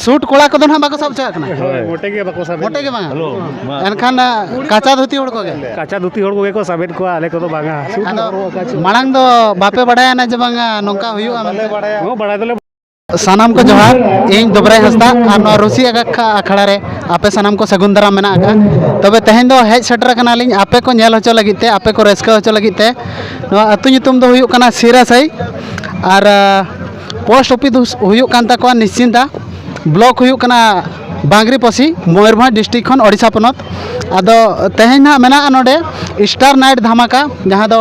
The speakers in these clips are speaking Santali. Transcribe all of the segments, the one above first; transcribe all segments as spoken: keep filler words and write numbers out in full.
ᱥᱩᱴ ᱠᱚᱲᱟ ᱠᱚᱫᱚ ᱱᱟᱦᱟᱜ ᱵᱟᱠᱚ ᱥᱟᱵ ᱦᱚᱪᱚᱣᱟᱜ ᱠᱟᱱᱟ᱾ ᱦᱳᱭ, ᱢᱚᱴᱮ ᱜᱮ ᱵᱟᱠᱚ ᱥᱟᱵᱮᱫ ᱢᱚᱴᱮ ᱜᱮ ᱞᱮᱭᱟ᱾ ᱵᱟᱝᱟ᱾ ᱦᱮᱞᱳ, ᱢᱟ᱾ ᱮᱱᱠᱷᱟᱱ, ᱟ, ᱠᱟᱪᱟ ᱫᱷᱩᱛᱤ ᱦᱚᱲ ᱠᱚᱜᱮ᱾ ᱠᱟᱪᱟ ᱫᱷᱩᱛᱤ ᱦᱚᱲ ᱠᱚᱜᱮ ᱠᱚ ᱥᱟᱵᱮᱫ ᱠᱚᱣᱟ, ᱟᱞᱮ ᱠᱚᱫᱚ ᱵᱟᱝᱟ᱾ ᱥᱩᱴ ᱟᱫᱚ ᱦᱚᱨᱚᱜ ᱟᱠᱟᱫ ᱪᱮᱫ? ᱢᱟᱲᱟᱝ ᱫᱚ ᱵᱟᱯᱮ ᱵᱟᱲᱟᱭᱟ ᱱᱟ ᱡᱮ ᱵᱟᱝᱟ ᱱᱚᱝᱠᱟ ᱦᱩᱭᱩᱜᱼᱟ ᱢᱮᱱᱛᱮ? ᱦᱚᱸ, ᱵᱟᱲᱟᱭ ᱫᱚᱞᱮ ᱥᱟᱱᱟᱢ ᱠᱚ ᱡᱚᱦᱟᱨ, ᱤᱧ ᱫᱚᱵᱨᱟᱭ ᱦᱟᱸᱥᱫᱟ ᱟᱨ ᱱᱚᱣᱟ ᱨᱩᱥᱤ ᱟᱠᱷᱲᱟ ᱨᱮ ᱟᱯᱮ ᱥᱟᱱᱟᱢ ᱠᱚ ᱥᱟᱹᱜᱩᱱ ᱫᱟᱨᱟᱢ ᱢᱮᱱᱟᱜ ᱟᱠᱟᱫᱼᱟ᱾ ᱛᱚᱵᱮ ᱛᱮᱦᱮᱧ ᱫᱚ ᱦᱮᱡ ᱥᱮᱴᱮᱨ ᱟᱠᱟᱱᱟᱞᱤᱧ ᱟᱯᱮ ᱠᱚ ᱧᱮᱞ ᱦᱚᱪᱚ ᱞᱟᱹᱜᱤᱫ ᱛᱮ, ᱟᱯᱮ ᱠᱚ ᱨᱟᱹᱥᱠᱟᱹ ᱦᱚᱪᱚ ᱞᱟᱹᱜᱤᱫ ᱛᱮ᱾ ᱱᱚᱣᱟ ᱟᱹᱛᱩ ᱧᱩᱛᱩᱢ ᱫᱚ ᱦᱩᱭᱩᱜ ᱠᱟᱱᱟ ᱥᱤᱨᱟᱥᱟᱹᱭ ᱟᱨ, ᱟ, ᱯᱳᱥᱴ ᱚᱯᱷᱤᱥ ᱫᱚ ᱦᱩᱭᱩᱜ ᱠᱟᱱ ᱛᱟᱠᱚᱣᱟ ᱱᱤᱥᱪᱤᱱᱫᱟ, ᱵᱞᱚᱠ ᱦᱩᱭᱩᱜ ᱠᱟᱱᱟ ᱵᱟᱝᱨᱤᱯᱚᱥᱤ, ᱢᱚᱭᱩᱨᱵᱷᱚᱸᱡᱽ ᱰᱤᱥᱴᱨᱤᱠᱴ ᱠᱷᱚᱱ, ᱳᱰᱤᱥᱟ ᱯᱚᱱᱚᱛ᱾ ᱟᱫᱚ ᱛᱮᱦᱮᱧ ᱱᱟᱦᱟᱜ ᱢᱮᱱᱟᱜᱼᱟ ᱱᱚᱰᱮ ᱥᱴᱟᱨ ᱱᱟᱭᱤᱴ ᱫᱷᱟᱢᱟᱠᱟ, ᱡᱟᱦᱟᱸ ᱫᱚ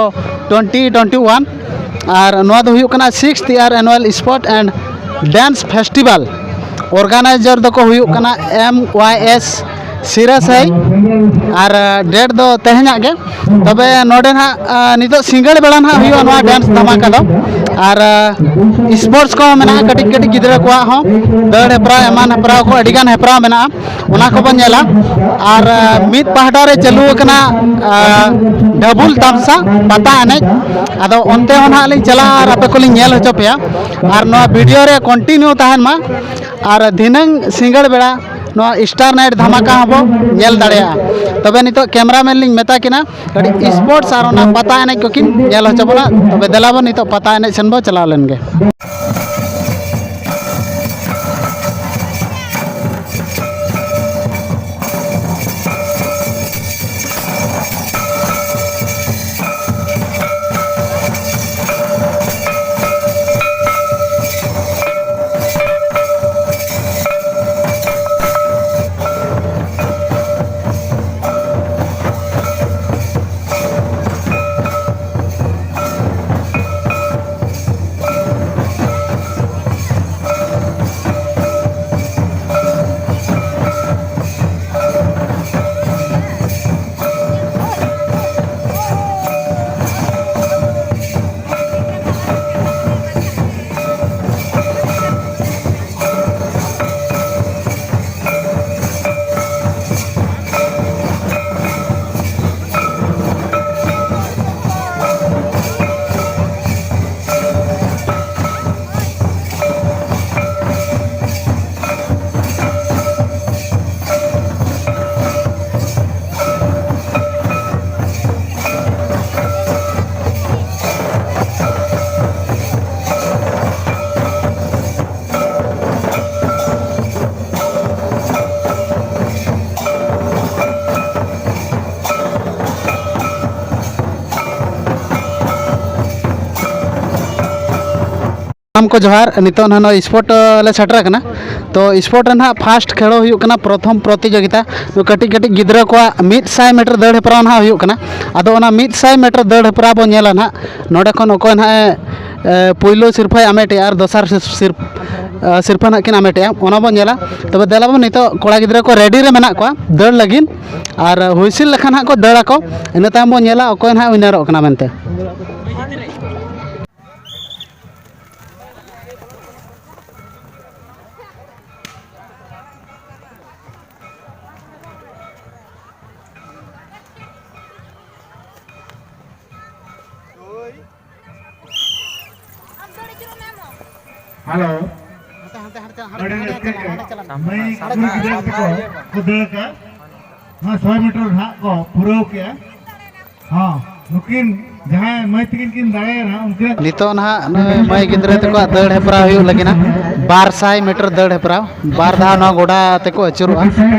ᱴᱩᱭᱮᱱᱴᱤ ᱴᱩᱭᱮᱱᱴᱤ ᱳᱣᱟᱱ, ᱟᱨ ᱱᱚᱣᱟ ᱫᱚ ᱦᱩᱭᱩᱜ ᱠᱟᱱᱟ sixth year annual sport and dance festival᱾ Organiser ᱫᱚᱠᱚ ᱦᱩᱭᱩᱜ ᱠᱟᱱᱟ ᱮᱢ ᱳᱣᱟᱭ ᱮᱥ ᱥᱤᱨᱟᱥᱟᱹᱭ, ᱟᱨ ᱰᱮᱴ ᱫᱚ ᱛᱮᱦᱮᱧᱟᱜ ᱜᱮ᱾ ᱛᱚᱵᱮ ᱱᱚᱰᱮ ᱱᱟᱦᱟᱜ, ᱟ, ᱱᱤᱛᱚᱜ ᱥᱤᱸᱜᱟᱹᱲ ᱵᱮᱲᱟ ᱱᱟᱦᱟᱜ ᱦᱩᱭᱩᱜᱼᱟ ᱱᱚᱣᱟ ᱰᱮᱱᱥ ᱫᱷᱟᱢᱟᱠᱟ ᱫᱚ᱾ ᱟᱨ, ᱟ, ᱥᱯᱳᱨᱴᱥ ᱠᱚᱦᱚᱸ ᱢᱮᱱᱟᱜᱼᱟ, ᱠᱟᱹᱴᱤᱡ ᱠᱟᱹᱴᱤᱡ ᱜᱤᱫᱽᱨᱟᱹ ᱠᱚᱣᱟᱜ ᱦᱚᱸ ᱫᱟᱹᱲ ᱦᱮᱯᱨᱟᱣ, ᱮᱢᱟᱱ ᱦᱮᱯᱨᱟᱣ ᱠᱚ ᱟᱹᱰᱤᱜᱟᱱ ᱦᱮᱯᱨᱟᱣ ᱢᱮᱱᱟᱜᱼᱟ, ᱚᱱᱟ ᱠᱚᱵᱚᱱ ᱧᱮᱞᱟ᱾ ᱟᱨ, ᱟ, ᱢᱤᱫ ᱯᱟᱦᱴᱟ ᱨᱮ ᱪᱟᱹᱞᱩ ᱟᱠᱟᱱᱟ, ᱟ, ᱰᱷᱟᱵᱩᱞ ᱛᱟᱢᱥᱟ ᱯᱟᱛᱟ ᱮᱱᱮᱡ᱾ ᱟᱫᱚ ᱚᱱᱛᱮ ᱦᱚᱸ ᱱᱟᱦᱟᱜ ᱞᱤᱧ ᱪᱟᱞᱟᱜᱼᱟ ᱟᱨ ᱟᱯᱮ ᱠᱚᱞᱤᱧ ᱧᱮᱞ ᱦᱚᱪᱚ ᱯᱮᱭᱟ᱾ ᱟᱨ ᱱᱚᱣᱟ ᱵᱷᱤᱰᱤᱭᱳ ᱨᱮ ᱠᱚᱱᱴᱤᱱᱤᱭᱩ ᱛᱟᱦᱮᱱ ᱢᱟ᱾ ᱟᱨ ᱫᱷᱤᱱᱟᱹᱝ ᱥᱤᱸᱜᱟᱹᱲ ᱵᱮᱲᱟ ᱱᱚᱣᱟ ᱥᱴᱟᱨ ᱱᱟᱭᱤᱴ ᱫᱷᱟᱢᱟᱠᱟ ᱦᱚᱸᱵᱚ ᱧᱮᱞ ᱫᱟᱲᱮᱭᱟᱜᱼᱟ᱾ ᱛᱚᱵᱮ ᱱᱤᱛᱚᱜ ᱠᱮᱢᱨᱟᱢᱮᱱ ᱞᱤᱧ ᱢᱮᱛᱟ ᱠᱤᱱᱟ, ᱠᱟᱹᱴᱤᱡ ᱥᱯᱳᱨᱴᱥ ᱟᱨ ᱚᱱᱟ ᱯᱟᱛᱟ ᱮᱱᱮᱡ ᱠᱚᱠᱤᱱ ᱧᱮᱞ ᱦᱚᱪᱚ ᱵᱚᱱᱟ᱾ ᱛᱚᱵᱮ ᱫᱮᱞᱟ ᱵᱚᱱ ᱱᱤᱛᱚᱜ ᱯᱟᱛᱟ ᱮᱱᱮᱡ ᱥᱮᱱ ᱵᱚ ᱪᱟᱞᱟᱣ ᱞᱮᱱ ᱜᱮ᱾ ᱥᱟᱱᱟᱢ ᱠᱚ ᱡᱚᱦᱟᱨ᱾ ᱱᱤᱛᱚᱜ ᱱᱟᱦᱟᱜ ᱱᱚᱜᱼᱚᱭ ᱥᱯᱳᱨᱴ, ᱞᱮ ᱥᱮᱴᱮᱨ ᱟᱠᱟᱱᱟ᱾ ᱛᱚ ᱥᱯᱳᱨᱴ ᱨᱮ ᱱᱟᱦᱟᱜ ᱯᱷᱟᱥᱴ ᱠᱷᱮᱞᱳ ᱦᱩᱭᱩᱜ ᱠᱟᱱᱟ, ᱯᱨᱚᱛᱷᱚᱢ ᱯᱨᱚᱛᱤᱡᱳᱜᱤᱛᱟ᱾ ᱱᱩᱠᱩ ᱠᱟᱹᱴᱤᱡ ᱠᱟᱹᱴᱤᱡ ᱜᱤᱫᱽᱨᱟᱹ ᱠᱚᱣᱟᱜ ᱢᱤᱫ ᱥᱟᱭ ᱢᱤᱴᱟᱨ ᱫᱟᱹᱲ ᱦᱮᱯᱨᱟᱣ ᱱᱟᱦᱟᱜ ᱦᱩᱭᱩᱜ ᱠᱟᱱᱟ᱾ ᱟᱫᱚ ᱚᱱᱟ ᱢᱤᱫ ᱥᱟᱭ ᱢᱤᱴᱟᱨ ᱫᱟᱹᱲ ᱦᱮᱯᱨᱟᱣ ᱵᱚᱱ ᱧᱮᱞᱟ ᱱᱟᱦᱟᱜ, ᱱᱚᱰᱮ ᱠᱷᱚᱱ ᱚᱠᱚᱭ ᱱᱟᱦᱟᱜ ᱮ, ᱮ, ᱯᱩᱭᱞᱩ ᱥᱤᱨᱯᱷᱟᱹᱭ ᱟᱢᱮᱴᱮᱜᱼᱟ ᱟᱨ ᱫᱚᱥᱟᱨ ᱥᱤᱨ-, ᱥᱤᱨ-, ᱮ, ᱥᱤᱨᱯᱷᱟᱹ ᱱᱟᱦᱟᱜ ᱠᱤᱱ ᱟᱢᱮᱴᱮᱜᱼᱟ, ᱚᱱᱟ ᱵᱚᱱ ᱧᱮᱞᱟ᱾ ᱛᱚᱵᱮ ᱫᱮᱞᱟ ᱵᱚᱱ ᱱᱤᱛᱚᱜ ᱠᱚᱲᱟ ᱜᱤᱫᱽᱨᱟᱹ ᱠᱚ ᱨᱮᱰᱤ ᱨᱮ ᱢᱮᱱᱟᱜ ᱠᱚᱣᱟ ᱫᱟᱹᱲ ᱞᱟᱹᱜᱤᱫ, ᱟᱨ ᱦᱩᱭᱥᱤᱞ ᱞᱮᱠᱷᱟᱱ ᱦᱟᱸᱜ ᱠᱚ ᱫᱟᱹᱲ ᱟᱠᱚ, ᱤᱱᱟᱹ ᱛᱟᱭᱚᱢ ᱵᱚᱱ ᱧᱮᱞᱟ ᱚᱠᱚᱭ ᱱᱟᱦᱟᱜ ᱣᱤᱱᱟᱨᱚᱜ ᱠᱟᱱᱟ ᱢᱮᱱᱛᱮ᱾ ᱦᱮᱞᱳ᱾ ᱟᱹᱰᱤ ᱨᱟᱹᱥᱠᱟᱹ ᱜᱮ᱾ ᱢᱟᱹᱭ ᱠᱩᱲᱤ ᱜᱤᱫᱽᱨᱟᱹ ᱛᱟᱠᱚ ᱠᱚ ᱫᱟᱹᱲ ᱠᱟᱜᱼᱟ᱾ ᱱᱚᱣᱟ ᱥᱚᱭ ᱢᱤᱴᱟᱨ ᱱᱟᱦᱟᱜ ᱠᱚ ᱯᱩᱨᱟᱹᱣ ᱠᱮᱜᱼᱟ᱾ ᱦᱚᱸ, ᱱᱩᱠᱤᱱ ᱡᱟᱦᱟᱸᱭ ᱢᱟᱹᱭ ᱛᱟᱹᱠᱤᱱ ᱠᱤᱱ ᱫᱟᱲᱮᱭᱮᱱᱟ, ᱩᱱᱠᱤᱱᱟᱜ ᱱᱤᱛᱚᱜ ᱱᱟᱦᱟᱜ ᱱᱩᱭ ᱢᱟᱹᱭ ᱜᱤᱫᱽᱨᱟᱹ ᱛᱟᱠᱚᱣᱟᱜ ᱫᱟᱹᱲ ᱦᱮᱯᱨᱟᱣ ᱦᱩᱭᱩᱜ ᱞᱟᱹᱜᱤᱫ ᱱᱟᱦᱟᱜ ᱵᱟᱨ ᱥᱟᱭ ᱢᱤᱴᱟᱨ ᱫᱟᱹᱲ ᱦᱮᱯᱨᱟᱣ᱾ ᱵᱟᱨ ᱫᱷᱟᱣ ᱱᱚᱣᱟ ᱜᱚᱰᱟ ᱛᱮᱠᱚ ᱟᱹᱪᱩᱨᱚᱜᱼᱟ᱾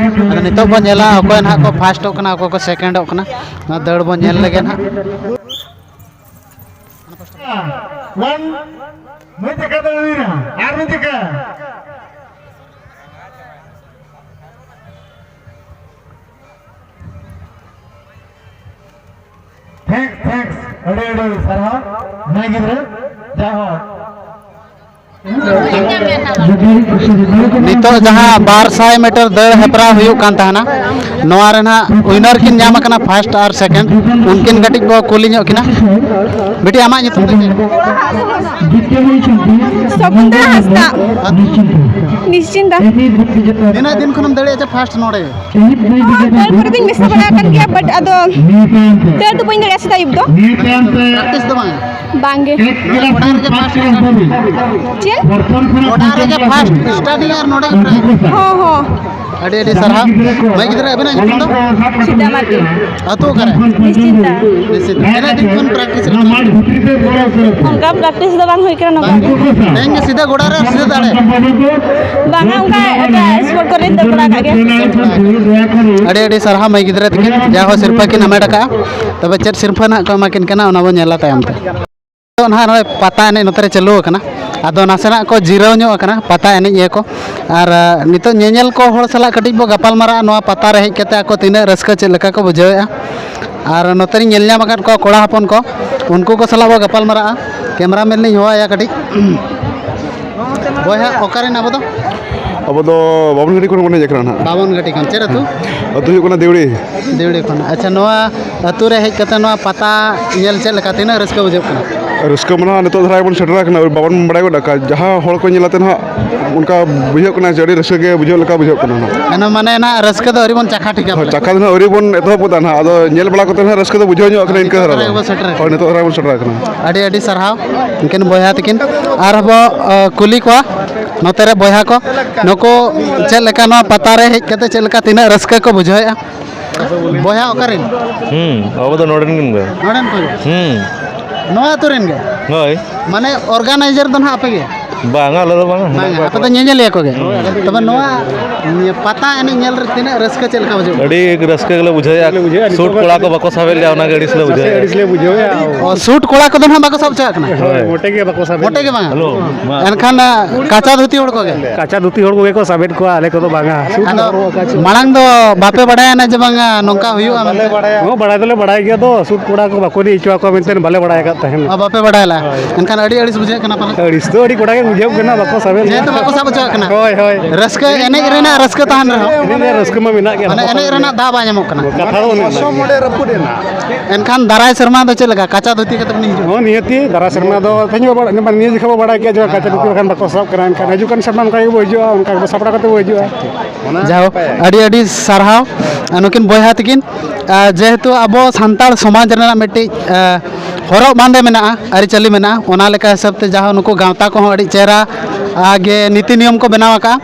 ᱟᱫᱚ ᱱᱤᱛᱚᱜ ᱵᱚᱱ ᱧᱮᱞᱟ ᱚᱠᱚᱭ ᱱᱟᱦᱟᱜ ᱠᱚ ᱯᱷᱟᱥᱴᱚᱜ ᱠᱟᱱᱟ, ᱚᱠᱚᱭ ᱠᱚ ᱥᱮᱠᱮᱱᱰᱚᱜ ᱠᱟᱱᱟ᱾ ᱱᱚᱣᱟ ᱫᱟᱹᱲ ᱵᱚᱱ ᱧᱮᱞ ᱞᱮᱜᱮ ᱱᱟᱦᱟᱜ᱾ ᱚᱣᱟᱱ, ᱢᱤᱫ ᱡᱟᱭᱜᱟ ᱫᱚ ᱦᱩᱭᱱᱟ, ᱟᱨ ᱢᱤᱫ ᱡᱟᱭᱜᱟ᱾ ᱛᱷᱮᱝᱠᱥ, ᱛᱷᱮᱝᱠᱥ, ᱟᱹᱰᱤ ᱟᱹᱰᱤ ᱥᱟᱨᱦᱟᱣ᱾ ᱢᱟᱹᱭ ᱜᱤᱫᱽᱨᱟᱹ, ᱡᱟᱭᱦᱳᱠ᱾ ᱱᱤᱛᱚᱜ ᱡᱟᱦᱟᱸ ᱵᱟᱨ ᱥᱟᱭ ᱢᱤᱴᱟᱨ ᱫᱟᱹᱲ ᱦᱮᱯᱨᱟᱣ ᱦᱩᱭᱩᱜ ᱠᱟᱱ ᱛᱟᱦᱮᱱᱟ, ᱱᱚᱣᱟ ᱨᱮᱱᱟᱜ ᱣᱤᱱᱟᱨ ᱠᱤᱱ ᱧᱟᱢ ᱟᱠᱟᱱᱟ ᱯᱷᱟᱥᱴ ᱟᱨ ᱥᱮᱠᱮᱱᱰ᱾ ᱩᱱᱠᱤᱱ ᱠᱟᱹᱴᱤᱡ ᱵᱚ ᱠᱩᱞᱤ ᱧᱚᱜ ᱠᱤᱱᱟ᱾ ᱵᱤᱴᱤ, ᱟᱢᱟᱜ ᱧᱩᱛᱩᱢ ᱫᱚ ᱪᱮᱫ? ᱥᱚᱠᱩᱱᱛᱚᱞᱟ ᱦᱟᱸᱥᱫᱟ᱾ ᱱᱤᱥᱪᱤᱱᱛᱟ᱾ ᱛᱤᱱᱟᱹᱜ ᱫᱤᱱ ᱠᱷᱚᱱᱮᱢ ᱫᱟᱹᱲᱮᱫᱼᱟ ᱪᱮ ᱯᱷᱟᱥᱴ ᱱᱚᱰᱮ? ᱦᱚᱸ, ᱫᱟᱹᱲ ᱠᱚᱨᱮ ᱫᱚᱧ ᱢᱮᱥᱟ ᱵᱟᱲᱟ ᱟᱠᱟᱱ ᱜᱮᱭᱟ, but ᱟᱫᱚ ᱫᱟᱹᱲ ᱫᱚ ᱵᱟᱹᱧ ᱫᱟᱲᱮᱭᱟᱜᱼᱟ ᱥᱮᱛᱟᱜ ᱟᱹᱭᱩᱵ ᱫᱚ᱾ ᱯᱨᱮᱠᱴᱤᱥ ᱫᱚ ᱵᱟᱝ? ᱵᱟᱝ ᱜᱮ᱾ ᱚᱲᱟᱜ ᱨᱮᱜᱮ ᱯᱷᱟᱥᱴ? ᱪᱮᱫ? ᱚᱲᱟᱜ ᱨᱮᱜᱮ ᱯᱷᱟᱥᱴ ᱥᱴᱟᱨᱴᱤᱝ ᱟᱨ ᱱᱚᱰᱮ ᱜᱮ ᱯᱨᱮᱠᱴᱤᱥ? ᱦᱚᱸ, ᱦᱚᱸ᱾ ᱟᱹᱰᱤ ᱟᱹᱰᱤ ᱥᱟᱨᱦᱟᱣ᱾ ᱢᱟᱹᱭ ᱜᱤᱫᱽᱨᱟᱹ, ᱟᱵᱤᱱᱟᱜ ᱧᱩᱛᱩᱢ ᱫᱚ? ᱥᱤᱫᱟ ᱢᱟᱨᱰᱤ᱾ ᱟᱹᱛᱩ ᱚᱠᱟᱨᱮ? ᱱᱤᱥᱪᱤᱱᱛᱟ᱾ ᱱᱤᱥᱪᱤᱱᱛᱟ᱾ ᱛᱤᱱᱟᱹᱜ ᱫᱤᱱ ᱠᱷᱚᱱ ᱯᱨᱮᱠᱴᱤᱥ ᱨᱮ? ᱚᱱᱠᱟ ᱯᱨᱮᱠᱴᱤᱥ ᱫᱚ ᱵᱟᱝ ᱦᱩᱭ ᱠᱟᱱᱟ ᱱᱚᱝᱠᱟ᱾ ᱛᱮᱦᱮᱧ ᱜᱮ ᱥᱤᱫᱷᱟᱹ ᱜᱚᱰᱟ ᱨᱮ ᱥᱤᱫᱷᱟᱹ ᱫᱟᱲᱮ? ᱵᱟᱝᱟ, ᱚᱱᱠᱟ ᱮᱴᱟᱜ ᱥᱯᱳᱨᱴ ᱠᱚᱨᱮ ᱫᱟᱹᱲ ᱵᱟᱲᱟ ᱠᱟᱜ ᱜᱮᱭᱟ᱾ ᱟᱹᱰᱤ ᱟᱹᱰᱤ ᱥᱟᱨᱦᱟᱣ ᱢᱟᱹᱭ ᱜᱤᱫᱽᱨᱟᱹ ᱛᱟᱹᱠᱤᱱ, ᱡᱟ ᱦᱚᱸ ᱥᱤᱨᱯᱷᱟᱹ ᱠᱤᱱ ᱦᱟᱢᱮᱴ ᱟᱠᱟᱫᱼᱟ᱾ ᱛᱚᱵᱮ ᱪᱮᱫ ᱥᱤᱨᱯᱷᱟᱹ ᱱᱟᱦᱟᱜ ᱠᱚ ᱮᱢᱟ ᱠᱤᱱ ᱠᱟᱱᱟ, ᱚᱱᱟ ᱵᱚᱱ ᱧᱮᱞᱟ ᱛᱟᱭᱚᱢ ᱛᱮ᱾ ᱱᱤᱛᱚᱜ ᱱᱟᱦᱟᱜ ᱱᱚᱜᱼᱚᱭ ᱯᱟᱛᱟ ᱮᱱᱮᱡ ᱱᱚᱛᱮ ᱨᱮ ᱪᱟᱹᱞᱩ ᱟᱠᱟᱱᱟ᱾ ᱟᱫᱚ ᱱᱟᱥᱮᱱᱟᱜ ᱠᱚ ᱡᱤᱨᱟᱹᱣ ᱧᱚᱜ ᱟᱠᱟᱱᱟ ᱯᱟᱛᱟ ᱮᱱᱮᱡ ᱤᱭᱟᱹ ᱠᱚ᱾ ᱟᱨ ᱱᱤᱛᱚᱜ ᱧᱮᱧᱮᱞ ᱠᱚ ᱦᱚᱲ ᱥᱟᱞᱟᱜ ᱠᱟᱹᱴᱤᱡ ᱵᱚ ᱜᱟᱯᱟᱞ ᱢᱟᱨᱟᱜᱼᱟ, ᱱᱚᱣᱟ ᱯᱟᱛᱟ ᱨᱮ ᱦᱮᱡ ᱠᱟᱛᱮ ᱟᱠᱚ ᱛᱤᱱᱟᱹᱜ ᱨᱟᱹᱥᱠᱟᱹ, ᱪᱮᱫ ᱞᱮᱠᱟ ᱠᱚ ᱵᱩᱡᱷᱟᱹᱣᱮᱫᱼᱟ᱾ ᱟᱨ ᱱᱚᱛᱮ ᱨᱤᱧ ᱧᱮᱞ ᱧᱟᱢ ᱟᱠᱟᱫ ᱠᱚᱣᱟ ᱠᱚᱲᱟ ᱦᱚᱯᱚᱱ ᱠᱚ, ᱩᱱᱠᱩ ᱠᱚ ᱥᱟᱞᱟᱜ ᱵᱚ ᱜᱟᱯᱟᱞ ᱢᱟᱨᱟᱜᱼᱟ᱾ ᱠᱮᱢᱨᱟᱢᱮᱱ ᱞᱤᱧ ᱦᱚᱦᱚᱣᱟᱭᱟ ᱠᱟᱹᱴᱤᱡ᱾ ᱵᱚᱭᱦᱟ, ᱚᱠᱟᱨᱮᱱ ᱟᱵᱚ ᱫᱚ? ᱟᱵᱚ ᱫᱚ ᱵᱟᱵᱚᱱ ᱜᱷᱟᱹᱴᱤ ᱠᱷᱚᱱ ᱵᱚᱱ ᱦᱮᱡ ᱟᱠᱟᱱᱟ ᱱᱟᱦᱟᱜ᱾ ᱵᱟᱵᱚᱱ ᱜᱷᱟᱹᱴᱤ ᱠᱷᱚᱱ᱾ ᱪᱮᱫ ᱟᱹᱛᱩ? ᱟᱹᱛᱩ ᱦᱩᱭᱩᱜ ᱠᱟᱱᱟ ᱫᱤᱣᱲᱤ᱾ ᱫᱤᱣᱲᱤ ᱠᱷᱚᱱ᱾ ᱟᱪᱪᱷᱟ, ᱱᱚᱣᱟ ᱟᱹᱛᱩ ᱨᱮ ᱦᱮᱡ ᱠᱟᱛᱮ ᱱᱚᱣᱟ ᱯᱟᱛᱟ ᱧᱮᱞ ᱪᱮᱫ ᱞᱮᱠᱟ, ᱛᱤᱱᱟᱹᱜ ᱨᱟᱹᱥᱠᱟᱹ ᱵᱩᱡᱷᱟᱹᱜ ᱠᱟᱱᱟ? ᱨᱟᱹᱥᱠᱟᱹ ᱢᱟ ᱱᱟᱦᱟᱜ ᱱᱤᱛᱚᱜ ᱫᱷᱟᱨᱟ ᱜᱮᱵᱚᱱ ᱥᱮᱴᱮᱨ ᱟᱠᱟᱱᱟ, ᱵᱟᱵᱚᱱ ᱵᱟᱲᱟᱭ ᱜᱚᱫ ᱟᱠᱟᱫ᱾ ᱡᱟᱦᱟᱸ ᱦᱚᱲ ᱠᱚ ᱧᱮᱞ ᱟᱛᱮ ᱱᱟᱦᱟᱜ ᱚᱱᱠᱟ ᱵᱩᱡᱷᱟᱹᱜ ᱠᱟᱱᱟ ᱡᱮ ᱟᱹᱰᱤ ᱨᱟᱹᱥᱠᱟᱹ ᱜᱮ ᱵᱩᱡᱷᱟᱹᱜ ᱞᱮᱠᱟ ᱵᱩᱡᱷᱟᱹᱜ ᱠᱟᱱᱟ ᱱᱟᱦᱟᱜ᱾ ᱮᱱᱦᱚᱸ ᱢᱟᱱᱮ ᱱᱟᱦᱟᱜ ᱨᱟᱹᱥᱠᱟᱹ ᱫᱚ ᱟᱹᱣᱨᱤ ᱵᱚᱱ ᱪᱟᱠᱷᱟ ᱴᱷᱤᱠᱟ ᱦᱳᱭ, ᱯᱟᱞᱮ᱾ ᱪᱟᱠᱷᱟ ᱫᱚ ᱱᱟᱦᱟᱜ ᱟᱹᱣᱨᱤ ᱵᱚᱱ ᱮᱛᱚᱦᱚᱵ ᱜᱚᱫᱟ ᱱᱟᱦᱟᱜ, ᱟᱫᱚ ᱧᱮᱞ ᱵᱟᱲᱟ ᱠᱟᱛᱮ ᱱᱟᱦᱟᱜ ᱨᱟᱹᱥᱠᱟᱹ ᱫᱚ ᱵᱩᱡᱷᱟᱹᱣ ᱧᱚᱜ ᱠᱟᱱᱟ ᱤᱱᱠᱟᱹ ᱱᱤᱛᱚᱜ ᱫᱷᱟᱨᱟ ᱫᱷᱟᱨᱟ ᱵᱚ᱾ ᱜᱮᱵᱚ ᱥᱮᱴᱮᱨ ᱟᱠᱟᱱᱟ᱾ ᱦᱳᱭ, ᱱᱤᱛᱚᱜ ᱫᱷᱟᱨᱟ ᱵᱚᱱ ᱥᱮᱴᱮᱨ ᱟᱠᱟᱱᱟ᱾ ᱟᱹᱰᱤ ᱟᱹᱰᱤ ᱥᱟᱨᱦᱟᱣ᱾ ᱩᱱᱠᱤᱱ ᱵᱚᱭᱦᱟ ᱛᱟᱹᱠᱤᱱ ᱟᱨᱦᱚᱸ ᱵᱚ, ᱟ, ᱠᱩᱞᱤ ᱠᱚᱣᱟ ᱱᱚᱛᱮ ᱨᱮ ᱵᱚᱭᱦᱟ ᱠᱚ, ᱱᱩᱠᱩ ᱪᱮᱫ ᱞᱮᱠᱟ ᱱᱚᱣᱟ ᱯᱟᱛᱟ ᱨᱮ ᱦᱮᱡ ᱠᱟᱛᱮ ᱪᱮᱫ ᱞᱮᱠᱟ ᱛᱤᱱᱟᱹᱜ ᱨᱟᱹᱥᱠᱟᱹ ᱠᱚ ᱵᱩᱡᱷᱟᱹᱣᱮᱫᱼᱟ? ᱵᱚᱭᱦᱟ ᱚᱠᱟᱨᱮᱱ? ᱦᱩᱸ, ᱟᱵᱚ ᱫᱚ ᱱᱚᱰᱮᱱ ᱠᱟᱱ ᱜᱮ᱾ ᱱᱚᱰᱮᱱ ᱠᱚ ᱜᱮ? ᱦᱩᱸ᱾ ᱱᱚᱣᱟ ᱟᱹᱛᱩ ᱨᱮᱱ ᱜᱮ? ᱦᱳᱭ᱾ ᱢᱟᱱᱮ organizer ᱫᱚ ᱱᱟᱦᱟᱜ ᱟᱯᱮ ᱜᱮ? ᱵᱟᱝᱟ, ᱟᱞᱮ ᱫᱚ ᱵᱟᱝᱟ᱾ ᱵᱟᱝᱟ, ᱟᱯᱮ ᱫᱚ ᱧᱮᱧᱮᱞᱤᱭᱟᱹ ᱠᱚᱜᱮ? ᱦᱳᱭ, ᱟᱞᱮ ᱫᱚ ᱛᱚᱵᱮ ᱧᱮᱧᱮᱞᱤᱭᱟᱹ᱾ ᱱᱚᱣᱟ ᱯᱟᱛᱟ ᱮᱱᱮᱡ ᱧᱮᱞ ᱨᱮ ᱛᱤᱱᱟᱹᱜ ᱨᱟᱹᱥᱠᱟᱹ, ᱪᱮᱫ ᱞᱮᱠᱟ ᱵᱩᱡᱷᱟᱹᱜ ᱠᱟᱱᱟ? ᱟᱹᱰᱤ ᱨᱟᱹᱥᱠᱟᱹ ᱜᱮᱞᱮ ᱵᱩᱡᱷᱟᱹᱣᱮᱫᱼᱟ᱾ ᱟᱹᱰᱤ ᱨᱟᱹᱥᱠᱟᱹ ᱥᱩᱴ ᱵᱩᱡᱷᱟᱹᱜᱼᱟ᱾ ᱠᱚᱲᱟ ᱠᱚ ᱵᱟᱠᱚ ᱥᱟᱵᱮᱫ ᱞᱮᱭᱟ, ᱚᱱᱟᱜᱮ ᱟᱹᱲᱤᱥ ᱞᱮ ᱵᱩᱡᱷᱟᱹᱣᱮᱫᱼᱟ᱾ ᱟᱹᱲᱤᱥ ᱞᱮ ᱵᱩᱡᱷᱟᱹᱣᱮᱫᱼᱟ᱾ ᱚ, ᱥᱩᱴ ᱠᱚᱲᱟ ᱠᱚᱫᱚ ᱱᱟᱦᱟᱜ ᱵᱟᱠᱚ ᱥᱟᱵ ᱦᱚᱪᱚᱣᱟᱜ ᱠᱟᱱᱟ? ᱦᱳᱭ, ᱦᱳᱭ᱾ ᱢᱚᱴᱮ ᱜᱮ ᱵᱟᱠᱚ ᱥᱟᱵᱮᱫ ᱢᱚᱴᱮ ᱜᱮ ᱞᱮᱭᱟ᱾ ᱵᱟᱝᱟ? ᱦᱮᱞᱳ, ᱢᱟ᱾ ᱮᱱᱠᱷᱟᱱ, ᱟ, ᱠᱟᱪᱟ ᱫᱷᱩᱛᱤ ᱦᱚᱲ ᱠᱚᱜᱮ ᱠᱚ ᱥᱟᱵᱮᱫ ᱠᱚᱣᱟ, ᱟᱞᱮ ᱠᱚᱫᱚ ᱵᱟᱝᱟ᱾ ᱥᱩᱴ ᱟᱫᱚ ᱦᱚᱨᱚᱜ ᱟᱠᱟᱫ ᱪᱚ᱾ ᱢᱟᱲᱟᱝ ᱫᱚ ᱵᱟᱯᱮ ᱵᱟᱰᱟᱭᱟ ᱱᱟ ᱡᱮ ᱵᱟᱝᱟ ᱱᱚᱝᱠᱟ ᱦᱩᱭᱩᱜᱼᱟ ᱢᱮᱱᱛᱮ? ᱦᱚᱸ, ᱵᱟᱲᱟᱭ ᱫᱚᱞᱮ ᱵᱟᱲᱟᱭ ᱜᱮᱭᱟ, ᱟᱫᱚ ᱥᱩᱴ ᱠᱚᱲᱟ ᱠᱚ ᱵᱟᱠᱚ ᱤᱫᱤ ᱦᱚᱪᱚ ᱟᱠᱚᱣᱟ ᱢᱮᱱᱛᱮ ᱵᱟᱞᱮ ᱵᱟᱲᱟᱭ ᱟᱠᱟᱫ ᱛᱟᱦᱮᱱ᱾ ᱚ, ᱵᱟᱯᱮ ᱵᱟᱲᱟᱭ ᱞᱟ? ᱦᱳᱭ᱾ ᱮᱱᱠᱷᱟᱱ ᱟᱹᱰᱤ ᱟᱹᱲᱤᱥ ᱵᱩᱡᱷᱟᱹᱜ ᱠᱟᱱᱟ ᱯᱟᱞᱮ? ᱟᱹᱲᱤᱥ ᱫᱚ ᱟᱹᱰᱤ ᱠᱚᱲᱟ ᱜᱮ ᱵᱩᱡᱷᱟᱹᱜ ᱠᱟᱱᱟ, ᱵᱟᱠᱚ ᱥᱟᱵᱮᱫ ᱡᱮᱦᱮᱛᱩ ᱞᱮᱭᱟ᱾ ᱵᱟᱠᱚ ᱥᱟᱵ ᱦᱚᱪᱚᱣᱟᱜ ᱠᱟᱱᱟ᱾ ᱦᱳᱭ, ᱦᱳᱭ᱾ ᱨᱟᱹᱥᱠᱟᱹ, ᱮᱱᱮᱡ ᱨᱮᱱᱟᱜ ᱨᱟᱹᱥᱠᱟᱹ ᱛᱟᱦᱮᱱ ᱨᱮᱦᱚᱸ᱾ ᱮᱱᱮᱡ ᱨᱮᱱᱟᱜ ᱨᱟᱹᱥᱠᱟᱹ ᱢᱟ ᱢᱮᱱᱟᱜ ᱜᱮᱭᱟ, ᱢᱟᱱᱮ ᱵᱟᱠᱚ ᱮᱱᱮᱡ ᱥᱟᱵ ᱨᱮᱱᱟᱜ ᱫᱟᱣ ᱵᱟᱭ ᱧᱟᱢᱚᱜ ᱠᱟᱱᱟ᱾ ᱠᱟᱛᱷᱟ ᱫᱚ ᱚᱱᱮ ᱚᱱᱟ ᱜᱮ᱾ ᱮᱱᱠᱷᱟᱱ ᱫᱟᱨᱟᱭ ᱥᱮᱨᱢᱟ ᱫᱚ ᱪᱮᱫ ᱞᱮᱠᱟ, ᱠᱟᱪᱟ ᱫᱷᱩᱛᱤ ᱠᱟᱛᱮ ᱵᱚᱱ ᱦᱤᱡᱩᱜᱼᱟ? ᱦᱚᱸ, ᱱᱤᱦᱟᱹᱛᱤ ᱫᱟᱨᱟᱭ ᱥᱮᱨᱢᱟ ᱫᱚ ᱛᱮᱦᱮᱧ ᱵᱚ ᱵᱟᱲᱟᱭ, ᱱᱤᱭᱟᱹ ᱡᱚᱠᱷᱚᱱ ᱵᱚ ᱵᱟᱲᱟᱭ ᱠᱮᱫᱼᱟ ᱡᱮ ᱠᱟᱪᱟ ᱫᱷᱩᱛᱤ ᱵᱟᱠᱷᱟᱱ ᱵᱟᱠᱚ ᱥᱟᱵ ᱠᱟᱱᱟ, ᱮᱱᱠᱷᱟᱱ ᱦᱤᱡᱩᱜ ᱠᱟᱱ ᱥᱮᱨᱢᱟ ᱚᱱᱠᱟ ᱜᱮᱵᱚ ᱦᱤᱡᱩᱜᱼᱟ, ᱚᱱᱠᱟ ᱜᱮᱵᱚ ᱥᱟᱯᱲᱟᱣ ᱠᱟᱛᱮ ᱵᱚ ᱦᱤᱡᱩᱜᱼᱟ᱾ ᱡᱟᱭᱦᱳᱠ, ᱟᱹᱰᱤ ᱟᱹᱰᱤ ᱥᱟᱨᱦᱟᱣ, ᱟᱨ ᱱᱩᱠᱤᱱ ᱵᱚᱭᱦᱟ ᱛᱟᱹᱠᱤᱱ, ᱟᱨ ᱡᱮᱦᱮᱛᱩ ᱟᱵᱚ ᱥᱟᱱᱛᱟᱲ ᱥᱚᱢᱟᱡᱽ ᱨᱮᱱᱟᱜ ᱢᱤᱫᱴᱤᱡ, ᱟᱨ ᱦᱚᱨᱚᱜ ᱵᱟᱸᱫᱮ ᱢᱮᱱᱟᱜᱼᱟ, ᱟᱹᱨᱤᱪᱟᱹᱞᱤ ᱢᱮᱱᱟᱜᱼᱟ, ᱚᱱᱟ ᱞᱮᱠᱟ ᱦᱤᱥᱟᱹᱵ ᱛᱮ ᱡᱟᱦᱟᱸ ᱱᱩᱠᱩ ᱜᱟᱶᱛᱟ ᱠᱚᱦᱚᱸ ᱟᱹᱰᱤ ᱪᱮᱦᱨᱟ, ᱟᱨ ᱜᱮ ᱱᱤᱛᱤ ᱱᱤᱭᱚᱢ ᱠᱚ ᱵᱮᱱᱟᱣ ᱟᱠᱟᱫᱼᱟ᱾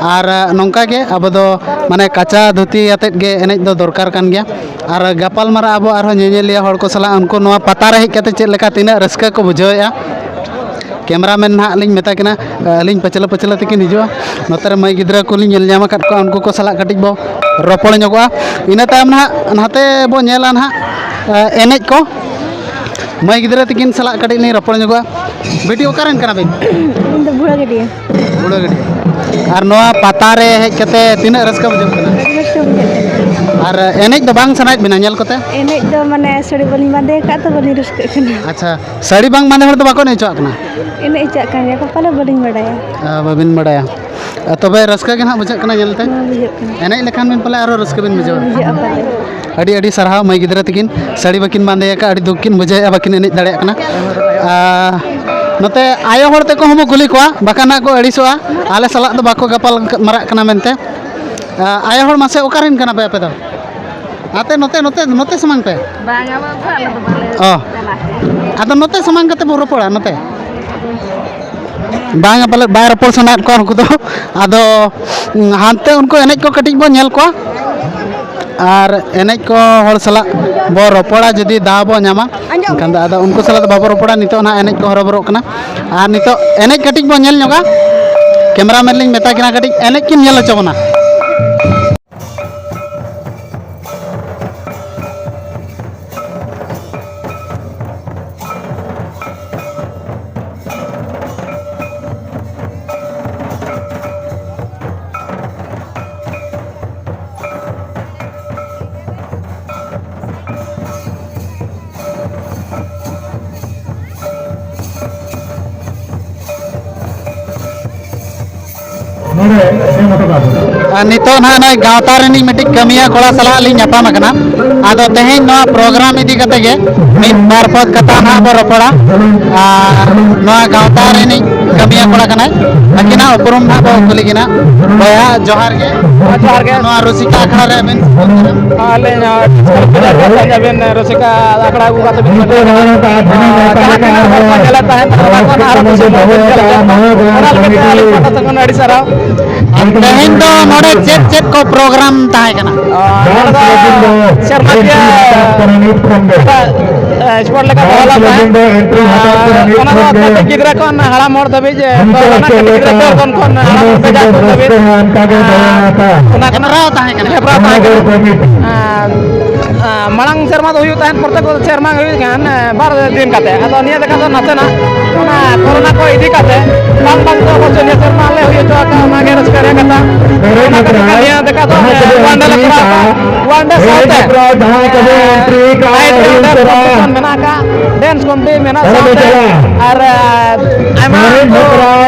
ᱟᱨ ᱱᱚᱝᱠᱟ ᱜᱮ ᱟᱵᱚ ᱫᱚ ᱢᱟᱱᱮ ᱠᱟᱪᱟ ᱫᱷᱩᱛᱤ ᱟᱛᱮᱫ ᱜᱮ ᱮᱱᱮᱡ ᱫᱚ ᱫᱚᱨᱠᱟᱨ ᱠᱟᱱ ᱜᱮᱭᱟ᱾ ᱟᱨ ᱜᱟᱯᱟᱞ ᱢᱟᱨᱟᱜ ᱟᱵᱚ ᱟᱨᱦᱚᱸ ᱧᱮᱧᱮᱞᱤᱭᱟᱹ ᱦᱚᱲ ᱠᱚ ᱥᱟᱞᱟᱜ, ᱩᱱᱠᱩ ᱱᱚᱣᱟ ᱯᱟᱛᱟ ᱨᱮ ᱦᱮᱡ ᱠᱟᱛᱮ ᱪᱮᱫ ᱞᱮᱠᱟ ᱛᱤᱱᱟᱹᱜ ᱨᱟᱹᱥᱠᱟᱹ ᱠᱚ ᱵᱩᱡᱷᱟᱹᱣᱮᱫᱼᱟ᱾ ᱠᱮᱢᱨᱟᱢᱮᱱ ᱱᱟᱦᱟᱜ ᱞᱤᱧ ᱢᱮᱛᱟ ᱠᱤᱱᱟ, ᱟᱹᱞᱤᱧ ᱯᱟᱹᱪᱷᱞᱟᱹ ᱯᱟᱹᱪᱷᱞᱟᱹ ᱛᱮᱠᱤᱱ ᱦᱤᱡᱩᱜᱼᱟ᱾ ᱱᱚᱛᱮ ᱨᱮ ᱢᱟᱹᱭ ᱜᱤᱫᱽᱨᱟᱹ ᱠᱚᱞᱤᱧ ᱧᱮᱞ ᱧᱟᱢ ᱟᱠᱟᱫ ᱠᱚᱣᱟ, ᱩᱱᱠᱩ ᱠᱚ ᱥᱟᱞᱟᱜ ᱠᱟᱹᱴᱤᱡ ᱵᱚ ᱨᱚᱯᱚᱲ ᱧᱚᱜᱚᱜᱼᱟ᱾ ᱤᱱᱟᱹ ᱛᱟᱭᱚᱢ ᱱᱟᱦᱟᱜ ᱱᱟᱛᱮ ᱵᱚ ᱧᱮᱞᱟ ᱱᱟᱦᱟᱜ, ᱮ, ᱮᱱᱮᱡ ᱠᱚ᱾ ᱢᱟᱹᱭ ᱜᱤᱫᱽᱨᱟᱹ ᱛᱟᱹᱠᱤᱱ ᱥᱟᱞᱟᱜ ᱠᱟᱹᱴᱤᱡ ᱞᱤᱧ ᱨᱚᱯᱚᱲ ᱧᱚᱜᱚᱜᱼᱟ᱾ ᱵᱤᱴᱤ, ᱚᱠᱟᱨᱮᱱ ᱠᱟᱱᱟ ᱵᱤᱱ? ᱤᱧ ᱫᱚ ᱵᱩᱲᱟᱹ ᱜᱟᱹᱰᱤᱭᱟᱹ᱾ ᱵᱩᱲᱟᱹ ᱜᱟᱹᱰᱤᱭᱟᱹ᱾ ᱟᱨ ᱱᱚᱣᱟ ᱯᱟᱛᱟ ᱨᱮ ᱦᱮᱡ ᱠᱟᱛᱮ ᱛᱤᱱᱟᱹᱜ ᱨᱟᱹᱥᱠᱟᱹ ᱵᱩᱡᱷᱟᱹᱜ ᱠᱟᱱᱟ? ᱟᱹᱰᱤ ᱨᱟᱹᱥᱠᱟᱹ ᱵᱩᱡᱷᱟᱹᱜ ᱠᱟᱱᱟ᱾ ᱟᱨ ᱮᱱᱮᱡ ᱫᱚ ᱵᱟᱝ ᱥᱟᱱᱟᱭᱮᱫ ᱵᱤᱱᱟ ᱧᱮᱞ ᱠᱚᱛᱮ? ᱮᱱᱮᱡ ᱫᱚ ᱢᱟᱱᱮ ᱥᱟᱹᱲᱤ ᱵᱟᱹᱞᱤᱧ ᱵᱟᱸᱫᱮ ᱟᱠᱟᱫ ᱛᱚ ᱵᱟᱹᱞᱤᱧ ᱨᱟᱹᱥᱠᱟᱹᱜ ᱠᱟᱱᱟ᱾ ᱟᱪᱪᱷᱟ, ᱥᱟᱹᱲᱤ ᱵᱟᱝ ᱵᱟᱸᱫᱮ ᱦᱚᱲ ᱫᱚ ᱵᱟᱠᱚ ᱮᱱᱮᱡ ᱦᱚᱪᱚᱣᱟᱜ ᱠᱟᱱᱟ? ᱮᱱᱮᱡ ᱦᱚᱪᱚᱣᱟᱜ ᱠᱟᱱ ᱜᱮᱭᱟ ᱠᱚ, ᱯᱟᱞᱮ ᱵᱟᱹᱞᱤᱧ ᱵᱟᱲᱟᱭᱟ᱾ ᱟ, ᱵᱟᱹᱵᱤᱱ ᱵᱟᱲᱟᱭᱟ᱾ ᱟ, ᱛᱚᱵᱮ ᱨᱟᱹᱥᱠᱟᱹ ᱜᱮ ᱱᱟᱦᱟᱜ ᱵᱩᱡᱷᱟᱹᱜ ᱠᱟᱱᱟ ᱧᱮᱞ ᱛᱮ? ᱦᱮᱸ, ᱵᱩᱡᱷᱟᱹᱜ ᱠᱟᱱᱟ᱾ ᱮᱱᱮᱡ ᱞᱮᱠᱷᱟᱱ ᱵᱤᱱ ᱯᱟᱞᱮ ᱟᱨᱚ ᱨᱟᱹᱥᱠᱟᱹ ᱵᱤᱱ ᱵᱩᱡᱷᱟᱹᱣᱟ᱾ ᱵᱩᱡᱷᱟᱹᱜᱼᱟ ᱯᱟᱞᱮ᱾ ᱟᱹᱰᱤ ᱟᱹᱰᱤ ᱥᱟᱨᱦᱟᱣ ᱢᱟᱹᱭ ᱜᱤᱫᱽᱨᱟᱹ ᱛᱟᱹᱠᱤᱱ, ᱥᱟᱹᱲᱤ ᱵᱟᱹᱠᱤᱱ ᱵᱟᱸᱫᱮ ᱟᱠᱟᱫ, ᱟᱹᱰᱤ ᱫᱩᱠ ᱠᱤᱱ ᱵᱩᱡᱷᱟᱹᱣᱮᱫᱼᱟ, ᱵᱟᱹᱠᱤᱱ ᱮᱱᱮᱡ ᱫᱟᱲᱮᱭᱟᱜ ᱠᱟᱱᱟ᱾ ᱟ, ᱱᱚᱛᱮ ᱟᱭᱳ ᱦᱚᱲ ᱛᱮᱠᱚ ᱦᱚᱸᱵᱚ ᱠᱩᱞᱤ ᱠᱚᱣᱟ, ᱵᱟᱠᱷᱟᱱ ᱦᱟᱸᱜ ᱠᱚ ᱟᱹᱲᱤᱥᱚᱜᱼᱟ, ᱟᱞᱮ ᱥᱟᱞᱟᱜ ᱫᱚ ᱵᱟᱠᱚ ᱜᱟᱯᱟᱞ ᱢᱟᱨᱟᱜ ᱠᱟᱱᱟ ᱢᱮᱱᱛᱮ᱾ ᱟ, ᱟᱭᱳ ᱦᱚᱲ ᱢᱟᱥᱮ, ᱚᱠᱟ ᱨᱮᱱ ᱠᱟᱱᱟ ᱯᱮ ᱟᱯᱮ ᱫᱚ? ᱟᱯᱮ ᱱᱚᱛᱮ, ᱱᱚᱛᱮ, ᱱᱚᱛᱮ ᱥᱟᱢᱟᱝ ᱯᱮ᱾ ᱵᱟᱝᱟ ᱵᱟᱵᱟ, ᱟᱞᱮ ᱫᱚ ᱵᱟᱞᱮ ᱚ᱾ ᱪᱟᱞᱟᱜᱼᱟ᱾ ᱟᱫᱚ ᱱᱚᱛᱮ ᱥᱟᱢᱟᱝ ᱠᱟᱛᱮ ᱵᱚ ᱨᱚᱯᱚᱲᱟ, ᱱᱚᱛᱮ᱾ ᱵᱟᱝᱟ, ᱯᱟᱞᱮ ᱵᱟᱭ ᱨᱚᱯᱚᱲ ᱥᱟᱱᱟᱭᱮᱫ ᱠᱚᱣᱟ ᱩᱱᱠᱩ ᱫᱚ᱾ ᱟᱫᱚ, ᱩᱸ, ᱦᱟᱱᱛᱮ ᱩᱱᱠᱩ ᱮᱱᱮᱡ ᱠᱚ ᱠᱟᱹᱴᱤᱡ ᱵᱚ ᱧᱮᱞ ᱠᱚᱣᱟ᱾ ᱟᱨ ᱮᱱᱮᱡ ᱠᱚ ᱦᱚᱲ ᱥᱟᱞᱟᱜ ᱵᱚ ᱨᱚᱯᱚᱲᱟ, ᱡᱩᱫᱤ ᱫᱟᱣ ᱵᱚ ᱧᱟᱢᱟ᱾ ᱮᱱᱠᱷᱟᱱ ᱫᱚ ᱟᱫᱚ ᱩᱱᱠᱩ ᱥᱟᱞᱟᱜ ᱫᱚ ᱵᱟᱵᱚ ᱨᱚᱯᱚᱲᱟ᱾ ᱱᱤᱛᱚᱜ ᱱᱟᱦᱟᱜ ᱮᱱᱮᱡ ᱠᱚ ᱦᱚᱨᱚᱵᱚᱨᱚᱜ ᱠᱟᱱᱟ᱾ ᱟᱨ ᱱᱤᱛᱚᱜ ᱮᱱᱮᱡ ᱠᱟᱹᱴᱤᱡ ᱵᱚ ᱧᱮᱞ ᱧᱚᱜᱟ᱾ ᱠᱮᱢᱮᱨᱟᱢᱮᱱ ᱞᱤᱧ ᱢᱮᱛᱟᱭ ᱠᱟᱱᱟ, ᱠᱟᱹᱴᱤᱡ ᱮᱱᱮᱡ ᱠᱤᱱ ᱧᱮᱞ ᱦᱚᱪᱚ ᱵᱚᱱᱟ᱾ ᱱᱚᱰᱮ ᱮᱢ ᱦᱚᱴᱚ ᱠᱟᱜ ᱵᱚᱱᱟ᱾ ᱟᱨ ᱱᱤᱛᱚᱜ ᱱᱟᱦᱟᱜ ᱱᱚᱜᱼᱚᱭ ᱜᱟᱶᱛᱟ ᱨᱤᱱᱤᱡ ᱢᱤᱫᱴᱤᱡ ᱠᱟᱹᱢᱤᱭᱟᱹ ᱠᱚᱲᱟ ᱥᱟᱞᱟᱜ ᱞᱤᱧ ᱧᱟᱯᱟᱢ ᱟᱠᱟᱱᱟ᱾ ᱟᱫᱚ ᱛᱮᱦᱮᱧ ᱱᱚᱣᱟ ᱯᱨᱳᱜᱨᱟᱢ ᱤᱫᱤ ᱠᱟᱛᱮ ᱜᱮ ᱢᱤᱫ ᱵᱟᱨ ᱯᱚᱫ ᱠᱟᱛᱷᱟ ᱱᱟᱦᱟᱜ ᱵᱚ ᱨᱚᱯᱚᱲᱟ᱾ ᱟᱨ ᱱᱚᱣᱟ ᱜᱟᱶᱛᱟ ᱨᱤᱱᱤᱡ ᱠᱟᱹᱢᱤᱭᱟᱹ ᱠᱚᱲᱟ ᱠᱟᱱᱟᱭ, ᱟᱹᱠᱤᱱᱟᱜ ᱩᱯᱨᱩᱢ ᱱᱟᱦᱟᱜ ᱵᱚ ᱠᱩᱞᱤ ᱠᱤᱱᱟ᱾ ᱵᱚᱭᱦᱟ, ᱡᱚᱦᱟᱨ ᱜᱮ᱾ ᱡᱚᱦᱟᱨ ᱜᱮ᱾ ᱱᱚᱣᱟ ᱨᱩᱥᱤᱠᱟ ᱟᱠᱷᱲᱟ ᱨᱮ ᱟᱹᱵᱤᱱ ᱟᱹᱞᱤᱧ, ᱟᱹᱵᱤᱱ ᱨᱩᱥᱤᱠᱟ ᱟᱠᱷᱲᱟ ᱟᱹᱜᱩ ᱠᱟᱛᱮ ᱵᱤᱱ ᱥᱮᱴᱮᱨ ᱟᱠᱟᱱᱟ᱾ ᱡᱟᱦᱟᱸ ᱛᱤᱱᱟᱹᱜ ᱦᱚᱲ ᱠᱚ ᱧᱮᱞᱮᱫ ᱛᱟᱦᱮᱸᱫ, ᱚᱱᱟ ᱠᱚ ᱱᱟᱦᱟᱜ ᱟᱨᱚ ᱠᱩᱥᱤ ᱵᱟᱵᱮᱱ ᱧᱮᱞ ᱠᱮᱫ ᱠᱚᱣᱟ᱾ ᱚᱱᱟ ᱞᱟᱹᱜᱤᱫ ᱛᱮ ᱟᱹᱞᱤᱧ ᱯᱟᱦᱴᱟ ᱥᱮᱫ ᱠᱷᱚᱱ ᱟᱹᱰᱤ ᱥᱟᱨᱦᱟᱣ᱾ ᱛᱮᱦᱮᱧ ᱫᱚ ᱱᱚᱰᱮ ᱪᱮᱫ ᱪᱮᱫ ᱠᱚ ᱯᱨᱳᱜᱨᱟᱢ ᱛᱟᱦᱮᱸ ᱠᱟᱱᱟ? ᱱᱚᱰᱮ ᱫᱚ ᱥᱮᱨᱢᱟ ᱠᱤᱭᱟᱹ ᱥᱯᱳᱨᱴ ᱞᱮᱠᱟ ᱫᱚᱦᱚ ᱞᱮᱱ ᱛᱟᱦᱮᱸᱫ᱾ ᱚᱱᱟ ᱫᱚ ᱠᱟᱹᱴᱤᱡ ᱜᱤᱫᱽᱨᱟᱹ ᱠᱷᱚᱱ ᱦᱟᱲᱟᱢ ᱦᱚᱲ ᱫᱷᱟᱹᱵᱤᱡ, ᱛᱚ, ᱚᱱᱟ ᱠᱟᱹᱴᱤᱡ ᱜᱤᱫᱽᱨᱟᱹ ᱠᱷᱚᱱ ᱦᱟᱲᱟᱢ ᱦᱚᱲ ᱫᱷᱟᱹᱵᱤᱡ᱾ ᱚᱱᱟ ᱠᱷᱚᱱ ᱦᱮᱯᱨᱟᱣ ᱛᱟᱦᱮᱸ ᱠᱟᱱᱟ᱾ ᱦᱮᱯᱨᱟᱣ ᱛᱟᱦᱮᱸ ᱠᱟᱱᱟ᱾ ᱟᱨ, ᱟᱨ ᱢᱟᱲᱟᱝ ᱥᱮᱨᱢᱟ ᱫᱚ ᱦᱩᱭᱩᱜ ᱛᱟᱦᱮᱸᱫ, ᱯᱨᱚᱛᱮᱠ ᱥᱮᱨᱢᱟ ᱜᱮ ᱦᱩᱭᱩᱜ ᱠᱟᱱ, ᱵᱟᱨ ᱫᱤᱱ ᱠᱟᱛᱮ᱾ ᱟᱫᱚ ᱱᱤᱭᱟᱹ ᱫᱮᱠᱷᱟ ᱫᱚ ᱱᱟᱥᱮᱱᱟᱜ ᱚᱱᱟ ᱠᱚᱨᱳᱱᱟ ᱠᱚ ᱤᱫᱤ ᱠᱟᱛᱮ ᱵᱟᱝ ᱵᱟᱝ ᱫᱚ ᱚᱵᱚᱥᱥᱳᱭ ᱱᱤᱭᱟᱹ ᱥᱮᱨᱢᱟ ᱞᱮ ᱦᱩᱭ ᱦᱚᱪᱚ ᱟᱠᱟᱫ, ᱚᱱᱟᱜᱮ ᱨᱟᱹᱥᱠᱟᱹ ᱨᱮᱭᱟᱜ ᱠᱟᱛᱷᱟ᱾ ᱚᱱᱟ ᱠᱷᱟᱹᱛᱤᱨ ᱛᱮ ᱱᱤᱭᱟᱹ ᱫᱮᱠᱷᱟ ᱫᱚ ᱚᱱᱮ ᱚᱣᱟᱱ ᱰᱮ ᱞᱮ ᱠᱚᱨᱟᱣ ᱟᱠᱟᱫ᱾ ᱚᱣᱟᱱ ᱰᱮ ᱥᱟᱶᱛᱮ ᱱᱟᱭᱤᱴ ᱨᱮ ᱚᱸᱰᱮ ᱠᱚᱢᱯᱤᱴᱤᱥᱚᱱ ᱢᱮᱱᱟᱜ ᱟᱠᱟᱫ, ᱰᱮᱱᱥ ᱠᱚᱢᱯᱤᱴᱤᱥᱚᱱ ᱢᱮᱱᱟᱜ ᱥᱟᱶᱛᱮ ᱟᱨ ᱟᱭᱢᱟ ᱠᱚ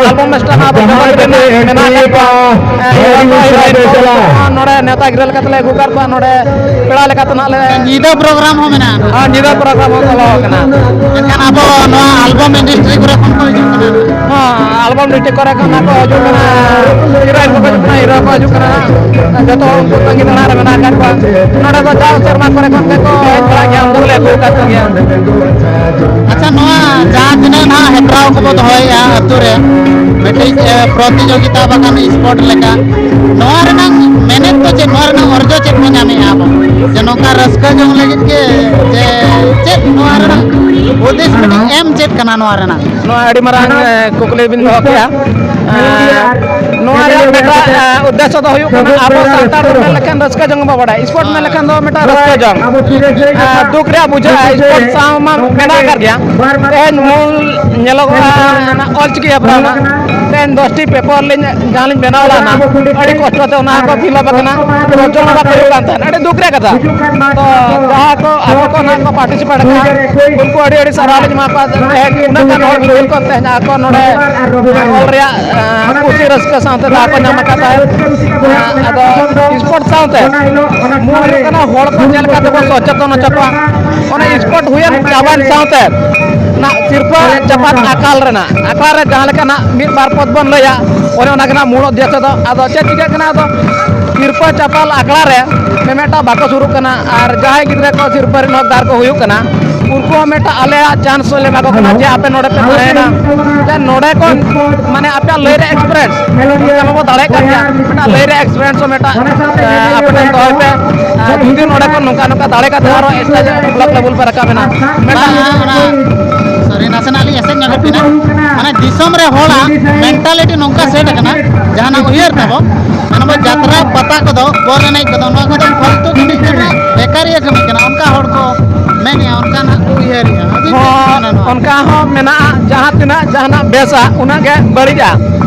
ᱟᱞᱵᱚᱢ ᱥᱴᱟᱨ ᱟᱵᱚ ᱡᱚᱜᱚᱛ ᱨᱮᱱᱟᱜ ᱢᱮᱱᱟᱜ ᱟᱠᱟᱫ ᱠᱚᱣᱟ᱾ ᱱᱚᱰᱮ ᱱᱮᱣᱛᱟ ᱜᱤᱨᱟᱹ ᱞᱮᱠᱟᱛᱮ ᱞᱮ ᱟᱹᱜᱩ ᱟᱠᱟᱫ ᱠᱚᱣᱟ, ᱱᱚᱰᱮ ᱯᱮᱲᱟ ᱞᱮᱠᱟᱛᱮ ᱱᱟᱜ ᱞᱮ ᱧᱤᱫᱟᱹ ᱯᱨᱳᱜᱨᱟᱢ ᱦᱚᱸ ᱢᱮᱱᱟᱜᱼᱟ᱾ ᱟᱨ ᱧᱤᱫᱟᱹ ᱯᱨᱳᱜᱨᱟᱢ ᱦᱚᱸ ᱫᱚᱦᱚ ᱟᱠᱟᱱᱟ᱾ ᱮᱱᱠᱷᱟᱱ ᱟᱵᱚ ᱱᱚᱣᱟ ᱟᱞᱵᱚᱢ ᱤᱱᱰᱟᱥᱴᱨᱤ ᱠᱚᱨᱮ ᱠᱷᱚᱱ ᱠᱚ ᱦᱤᱡᱩᱜ ᱠᱟᱱᱟ᱾ ᱦᱮᱸ, ᱟᱞᱵᱚᱢ ᱰᱤᱥᱴᱨᱤᱠᱴ ᱠᱚᱨᱮ ᱠᱷᱚᱱ ᱠᱚ ᱦᱤᱡᱩᱜ ᱠᱟᱱᱟ, ᱦᱤᱨᱳᱭᱤᱱ ᱠᱚᱠᱚ ᱦᱤᱡᱩᱜ ᱠᱟᱱᱟ, ᱦᱤᱨᱳ ᱠᱚ ᱦᱤᱡᱩᱜ ᱠᱟᱱᱟ᱾ ᱡᱚᱛᱚ ᱩᱱᱠᱩ ᱛᱟᱺᱜᱤ ᱛᱟᱲᱟᱜ ᱨᱮ ᱢᱮᱱᱟᱜ ᱟᱠᱟᱫ ᱠᱚᱣᱟ᱾ ᱱᱚᱰᱮ ᱫᱚ ᱡᱟᱣ ᱥᱮᱨᱢᱟ ᱠᱚᱨᱮ ᱠᱷᱚᱱ ᱜᱮᱠᱚ ᱦᱮᱡ ᱵᱟᱲᱟᱜ ᱜᱮᱭᱟ, ᱟᱢ ᱫᱚ ᱞᱮ ᱟᱹᱜᱩ ᱟᱠᱟᱫ ᱠᱚᱜᱮᱭᱟ᱾ ᱟᱪᱪᱷᱟ, ᱱᱚᱣᱟ ᱡᱟᱦᱟᱸ ᱛᱤᱱᱟᱹᱜ ᱱᱟᱦᱟᱜ ᱦᱮᱯᱨᱟᱣ ᱠᱚᱵᱚ ᱫᱚᱦᱚᱭᱮᱫᱼᱟ ᱟᱹᱛᱩ ᱨᱮ, ᱢᱤᱫᱴᱤᱡ, ᱮ, ᱯᱨᱚᱛᱤᱡᱳᱜᱤᱛᱟ ᱵᱟᱠᱷᱟᱱ ᱥᱯᱳᱨᱴ ᱞᱮᱠᱟ, ᱱᱚᱣᱟ ᱨᱮᱱᱟᱜ ᱢᱮᱱᱮᱛ ᱫᱚ ᱪᱮᱫ? ᱱᱚᱣᱟ ᱨᱮᱱᱟᱜ ᱚᱨᱡᱚ ᱪᱮᱫ ᱵᱚᱱ ᱧᱟᱢᱮᱫᱼᱟ ᱟᱵᱚ? ᱡᱮ ᱱᱚᱝᱠᱟ ᱨᱟᱹᱥᱠᱟᱹ ᱡᱚᱝ ᱞᱟᱹᱜᱤᱫ ᱜᱮ, ᱡᱮ ᱪᱮᱫ ᱱᱚᱣᱟ ᱨᱮᱱᱟᱜ ᱩᱫᱽᱫᱮᱥ ᱢᱤᱫᱴᱤᱡ ᱮᱢ ᱪᱮᱫ ᱠᱟᱱᱟ ᱱᱚᱣᱟ ᱨᱮᱱᱟᱜ? ᱱᱚᱣᱟ ᱟᱹᱰᱤ ᱢᱟᱨᱟᱝ, ᱮ, ᱠᱩᱠᱞᱤ ᱵᱤᱱ ᱫᱚᱦᱚ ᱠᱮᱜᱼᱟ᱾ ᱮ, ᱱᱚᱣᱟ ᱨᱮᱭᱟᱜ ᱢᱤᱫᱴᱟᱝ, ᱮ, ᱩᱫᱽᱫᱮᱥᱥᱚ ᱫᱚ ᱦᱩᱭᱩᱜ ᱠᱟᱱᱟ, ᱟᱵᱚ ᱥᱟᱱᱛᱟᱲ ᱵᱚᱱ ᱢᱮᱱ ᱞᱮᱠᱷᱟᱱ ᱨᱟᱹᱥᱠᱟᱹ ᱡᱚᱝ ᱵᱚ ᱵᱟᱲᱟᱭᱟ᱾ ᱥᱯᱳᱨᱴ ᱢᱮᱱ ᱞᱮᱠᱷᱟᱱ ᱫᱚ ᱢᱤᱫᱴᱟᱝ ᱨᱟᱹᱥᱠᱟᱹ ᱡᱚᱝ, ᱮ, ᱫᱩᱠ ᱨᱮᱭᱟᱜ ᱵᱩᱡᱷᱟᱹᱜᱼᱟ᱾ ᱥᱯᱳᱨᱴ ᱥᱟᱶ ᱢᱟ ᱢᱮᱱᱟᱜ ᱟᱠᱟᱫ ᱜᱮᱭᱟ᱾ ᱛᱮᱦᱮᱧ ᱢᱩᱞ ᱧᱮᱞᱚᱜᱚᱜᱼᱟ, ᱚᱱᱟ ᱚᱞ ᱪᱤᱠᱤ ᱦᱮᱯᱨᱟᱣ ᱨᱮᱱᱟᱜ ᱛᱮᱦᱮᱧ ᱫᱚᱥᱴᱤ ᱯᱮᱯᱟᱨ ᱞᱤᱧ ᱡᱟᱦᱟᱸ ᱞᱤᱧ ᱵᱮᱱᱟᱣ ᱞᱮᱫᱼᱟ, ᱟᱹᱰᱤ ᱠᱚᱥᱴᱚ ᱛᱮ ᱚᱱᱟ ᱠᱚ ᱯᱷᱤᱞᱟᱯ ᱟᱠᱟᱱᱟ᱾ ᱨᱚᱡᱚ ᱚᱱᱟ ᱠᱚ ᱦᱩᱭᱩᱜ ᱠᱟᱱ ᱛᱟᱦᱮᱸᱫ, ᱟᱹᱰᱤ ᱫᱩᱠ ᱨᱮᱭᱟᱜ ᱠᱟᱛᱷᱟ᱾ ᱛᱚ ᱡᱟᱦᱟᱸ ᱠᱚ ᱟᱠᱚ ᱠᱚ ᱱᱟᱦᱟᱜ ᱠᱚ ᱯᱟᱨᱴᱤᱥᱤᱯᱮᱴ ᱟᱠᱟᱫᱼᱟ, ᱩᱱᱠᱩ ᱟᱹᱰᱤ ᱟᱹᱰᱤ ᱥᱟᱨᱦᱟᱣ ᱞᱤᱧ ᱮᱢᱟ ᱠᱚᱣᱟ᱾ ᱛᱮᱦᱮᱧ ᱩᱱᱟᱹᱜ ᱜᱟᱱ ᱦᱚᱲ ᱵᱤᱪᱟᱹᱨ ᱠᱚ ᱛᱮᱦᱮᱧ ᱟᱠᱚ ᱱᱚᱰᱮ ᱚᱞ ᱨᱮᱭᱟᱜ, ᱮᱸ, ᱠᱩᱥᱤ ᱨᱟᱹᱥᱠᱟᱹ ᱥᱟᱶᱛᱮ ᱫᱟᱣ ᱠᱚ ᱧᱟᱢ ᱟᱠᱟᱫ ᱛᱟᱦᱮᱸᱫ᱾ ᱮᱸ, ᱟᱫᱚ ᱥᱯᱳᱨᱴ ᱥᱟᱶᱛᱮ ᱢᱩᱞ ᱦᱩᱭᱩᱜ ᱠᱟᱱᱟ ᱦᱚᱲ ᱠᱚ ᱪᱮᱫ ᱞᱮᱠᱟ ᱛᱮᱵᱚ ᱥᱚᱪᱮᱛᱚᱱ ᱦᱚᱪᱚ ᱠᱚᱣᱟ᱾ ᱚᱱᱟ ᱥᱯᱳᱨᱴ ᱦᱩᱭᱮᱱ ᱪᱟᱵᱟᱭᱮᱱ ᱥᱟᱶᱛᱮ ᱱᱟᱜ ᱥᱤᱨᱯᱟᱹ ᱪᱟᱯᱟᱫ ᱟᱠᱟᱞ ᱨᱮᱱᱟᱜ ᱟᱠᱷᱲᱟ ᱨᱮ ᱡᱟᱦᱟᱸ ᱞᱮᱠᱟ ᱱᱟᱜ ᱢᱤᱫ ᱵᱟᱨ ᱯᱚᱫ ᱵᱚᱱ ᱞᱟᱹᱭᱟ, ᱚᱱᱮ ᱚᱱᱟ ᱜᱮ ᱱᱟᱜ ᱢᱩᱲ ᱩᱫᱽᱫᱮᱥᱥᱚ ᱫᱚ᱾ ᱟᱫᱚ ᱪᱮᱫ ᱪᱤᱠᱟᱹᱜ ᱠᱟᱱᱟ, ᱟᱫᱚ ᱥᱤᱨᱯᱟᱹ ᱪᱟᱯᱟᱞ ᱟᱠᱷᱲᱟ ᱨᱮ ᱢᱤᱢᱤᱫᱴᱟᱝ ᱵᱟᱠᱚ ᱥᱩᱨᱩᱜ ᱠᱟᱱᱟ, ᱟᱨ ᱡᱟᱦᱟᱸᱭ ᱜᱤᱫᱽᱨᱟᱹ ᱠᱚ ᱥᱤᱨᱯᱟᱹ ᱨᱮᱱ ᱦᱚᱠᱫᱟᱨ ᱠᱚ ᱦᱩᱭᱩᱜ ᱠᱟᱱᱟ, ᱩᱱᱠᱩ ᱦᱚᱸ ᱢᱤᱫᱴᱟᱝ ᱟᱞᱮᱭᱟᱜ ᱪᱟᱱᱥ ᱞᱮ ᱮᱢᱟ ᱠᱚ ᱠᱟᱱᱟ ᱡᱮ ᱟᱯᱮ ᱱᱚᱰᱮ ᱯᱮ ᱛᱟᱦᱮᱸᱭᱮᱱᱟ, ᱡᱮ ᱱᱚᱰᱮ ᱠᱷᱚᱱ ᱢᱟᱱᱮ ᱟᱯᱮᱭᱟᱜ ᱞᱟᱹᱭ ᱨᱮ ᱮᱠᱥᱯᱨᱮᱥ ᱚᱱᱠᱟ ᱢᱟᱵᱚ ᱫᱟᱲᱮᱭᱟᱜ ᱠᱟᱱ ᱜᱮᱭᱟ, ᱢᱤᱫᱴᱟᱝ ᱞᱟᱹᱭ ᱨᱮ ᱮᱠᱥᱯᱨᱮᱥ ᱦᱚᱸ ᱢᱤᱫᱴᱟᱝ, ᱮ, ᱟᱯᱮ ᱴᱷᱮᱱ ᱫᱚᱦᱚᱭ ᱯᱮ᱾ ᱟᱨ ᱡᱩᱫᱤ ᱱᱚᱰᱮ ᱠᱷᱚᱱ ᱱᱚᱝᱠᱟ ᱱᱚᱝᱠᱟ ᱫᱟᱲᱮ ᱠᱟᱛᱮ ᱟᱨᱚ ᱥᱴᱮᱡᱽ ᱵᱞᱚᱠ ᱞᱮᱵᱮᱞ ᱯᱮ ᱨᱟᱠᱟᱵ ᱮᱱᱟ, ᱢᱤᱫᱴᱟᱝ ᱵᱟᱝ, ᱚᱱᱟ, ᱥᱚᱨᱤ, ᱱᱟᱥᱮᱱᱟᱜ ᱞᱤᱧ ᱮᱥᱮᱫ ᱧᱚᱜᱮᱫ ᱵᱤᱱᱟ᱾ ᱢᱟᱱᱮ ᱫᱤᱥᱚᱢ ᱨᱮ ᱦᱚᱲᱟᱜ ᱢᱮᱱᱴᱟᱞᱤᱴᱤ ᱱᱚᱝᱠᱟ ᱥᱮᱴ ᱟᱠᱟᱱᱟ, ᱡᱟᱦᱟᱱᱟᱜ ᱩᱭᱦᱟᱹᱨ ᱛᱟᱵᱚ, ᱢᱟᱱᱮ ᱵᱚ ᱡᱟᱛᱨᱟ ᱯᱟᱛᱟ ᱠᱚᱫᱚ, ᱵᱚᱞ ᱮᱱᱮᱡ ᱠᱚᱫᱚ, ᱱᱚᱣᱟ ᱠᱚᱫᱚ ᱯᱷᱟᱞᱛᱩ ᱠᱟᱹᱢᱤ ᱠᱟᱱᱟ, ᱵᱮᱠᱟᱨᱤᱭᱟᱹ ᱠᱟᱹᱢᱤ ᱠᱟᱱᱟ, ᱚᱱᱠᱟ ᱦᱚᱲ ᱠᱚ ᱢᱮᱱᱮᱜᱼᱟ, ᱚᱱᱠᱟ ᱱᱟᱦᱟᱜ ᱠᱚ ᱩᱭᱦᱟᱹᱨᱮᱜᱼᱟ᱾ ᱟᱹᱵᱤᱱ ᱪᱮᱫ ᱵᱤᱱ ᱦᱚᱸ, ᱢᱮᱱᱟ? ᱚᱱᱠᱟ ᱦᱚᱸ ᱢᱮᱱᱟᱜᱼᱟ, ᱡᱟᱦᱟᱸ ᱛᱤᱱᱟᱹᱜ ᱡᱟᱦᱟᱱᱟᱜ ᱵᱮᱥᱟ, ᱩᱱᱟᱹᱜ ᱜᱮ ᱵᱟᱹᱲᱤᱡᱼᱟ᱾